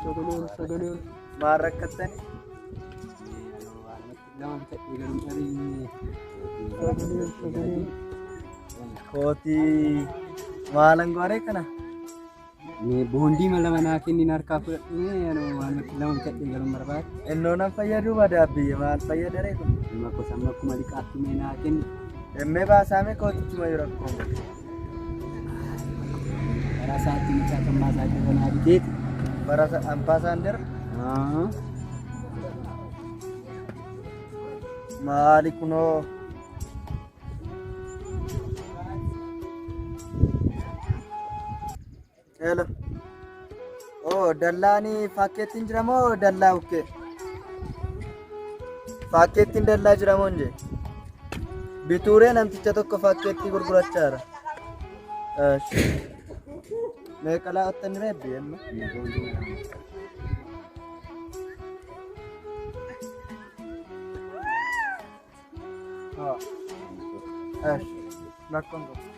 Sagalee ol, sagalee ol. Maal rakkattani? Lama bitadhee garuu dhabee. Sagalee ol, sagalee ol. Kootii maalan gooree kana? Mee boondii lama naa kennin harkaa fudhadhu mee anoo waanumatti lama bitadhee galuun barbaade. Innoo nan fayyaduu badaabiyye maal fayyada kun? Ilma gosa amma akkuma liqaatti mee naa kenni. Emmee baasaame kootichuma yeroo akkuma. Karaa isaatti mucaa kan baasaa jira naa biteeti. Bara ampaasaander maali kunoo? Hello. Oh, dallaani fakkeettiin jira moo dallaa bukkee? Fakkeettiin dallaa jira moo hin jee? Bituuree namticha tokko fakkeettii gurgurachaa jira. Eesh. Meeqa laattan reebbi amma? Eesh. Lakkoon qabu.